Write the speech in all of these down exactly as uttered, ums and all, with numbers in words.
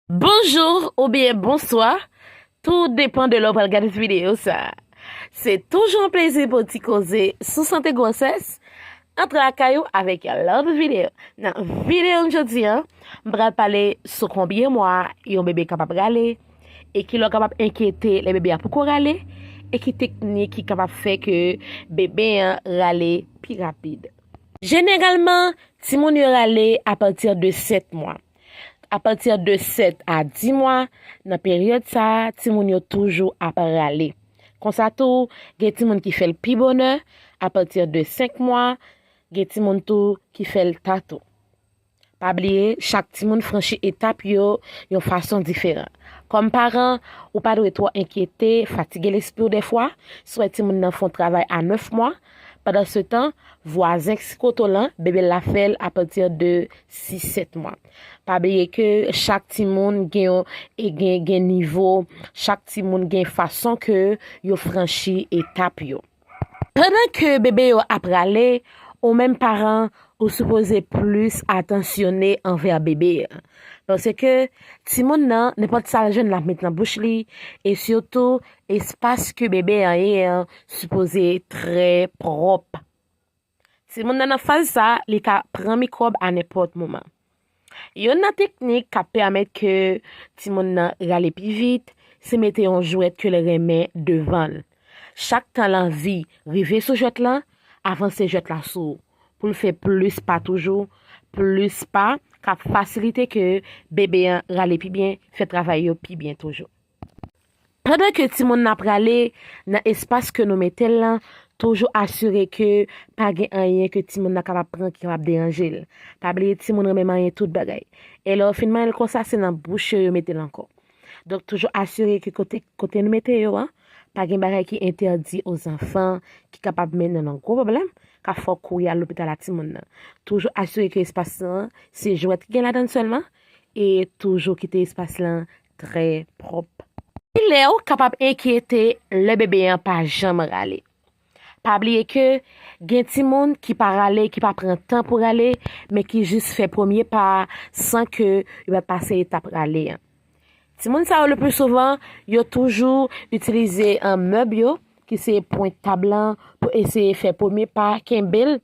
Bonjou oubyen bonswa, tou depann de lè w pral gade videyo sa. Se toujou yon plezi pou ti koze sou sante gwosès, antre lakay ou avèk yon lòt videyo. Nan videyo m jodi a, m pral pale sou konbyen mwa yon bebe kapab rale, e kilè w kapab enkyete lè bebe a poko rale, e ki teknik ki kapab fè ke bebe an rale pi rapid. Jeneralman, timoun yo rale apati de sèt mwa. Apati de sèt a dis mwa, nan peryòd sa a, timoun yo toujou ap rale. Konsa tou, gen timoun ki fè l pi bonè, apati de senk mwa, gen timoun tou ki fè l ta tou. Pa bliye, chak timoun franchi etap yo yon fason diferan. Kòm paran, ou pa dwe twò enkyete, fatige lespri w dèfwa, si w wè timoun nan fè yon travay a nèf mwa. Pandansetan, vwazen ki sou kote w lan, bebe l la fè l apati de sis sèt mwa. Pa bliye ke chak timoun gen yon, e gen, gen nivo, chak timoun gen fason ke yo franchi etap yo. Pandan ke bebe yo ap rale, ou menm paran, ou sipoze plis atansyone anvè bebe a. Paske timoun nan, nenpòt sa l jwenn l ap met nan bouch li, e sitou espas ke bebe an ye an sipoze trè pwòp. Timoun nan nan faz sa, li ka pran mikwòb a nenpòt moman. Youn nan teknik k ap pèmèt ke timoun nan rale pi vit, se mete yon jwèt ke l renmen devan l. Chak tan l anvi rive sou jwèt lan, avanse jwèt la sou ou, pou l fè plis pa toujou, plis pa k ap fasilite ke bebe an rale pi byen, fè travay yo pi byen toujou. Pandan ke timoun nan ap rale, nan espas ke nou mete l lan, toujou asire ke pa gen anyen ke timoun nan kapab pran ki kapab deranje l. Pa bliye, timoun renmen manyen tout bagay. E lè yo fin manyen l konsa, se nan bouch yo yo mete l ankò. Donk, toujou asire ke kote, kote nou mete yo an, pa gen bagay ki entèdi o zanfan, ki kapab mennen nan gwo pwoblèm, k ap fè w kouri al lopital ak timoun nan. Toujou asire ke espas lan, se jwèt ki gen ladan l sèlman, e toujou kite espas lan trè pwòp. Kilè w kapab enkyete lè bebe an pa janm rale? Pa bliye ke gen timoun ki pa rale, ki pa pran tan pou rale, men ki jis fè premye pa a san ke yo pa pase etap rale an. Timoun sa yo, le pli souvan, yo toujou itilize, eh, mèb yo, ki se pwent tab lan, pou eseye fè premye pa, kenbe l,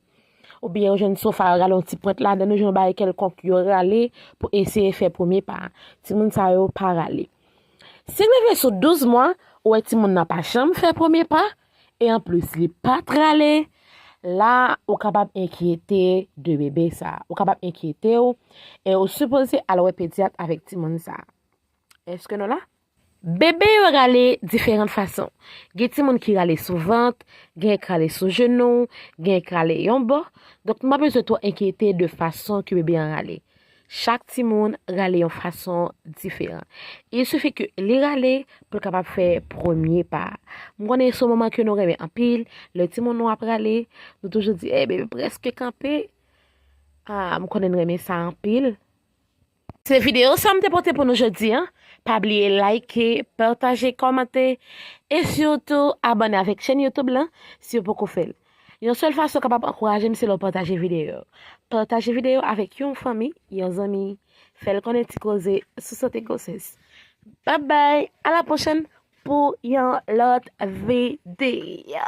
oubyen yo jwenn sofa, yo rale yon ti pwent ladan l, yo jwenn yon bagay kèlkonk, yo rale pou eseye fè premye pa. Timoun sa yo pa rale. Si l rive sou douz mwa, ou wè timoun nan pa janm fè premye pa, e anplis li pa t rale, la, ou kapab enkyete de bebe sa. Ou kapab enkyete w, e ou sipoze al wè pedyat avèk timoun sa. Èske nou la? Bebe yo rale diferan fason. Gen timoun ki rale sou vant, gen k rale sou jenou, gen k rale yon bò. Donk, nou pa bezwen twò enkyete de fason ke bebe an rale. Chak timoun rale yon fason diferan. Il sifi ke li rale pou l kapab fè premye pa. M konnen se yon moman ke nou renmen anpil. Lè timoun nou ap rale, nou toujou di, "Ey, bebe prèske kanpe." Ah, m konnen n renmen sa anpil. Se videyo sa m te pote pou nou jodi a. Pa bliye like, pataje, kòmante, e sitou abòne avèk chèn YouTube lan si w poko fè l. Yon sèl fason w kapab ankouraje m se lè w pataje videyo. Pataje videyo avèk yon fanmi, yon zanmi. Fè l konnen Ti Koze sou sante gwosès. Babay, a la pwochèn pou yon lòt videyo.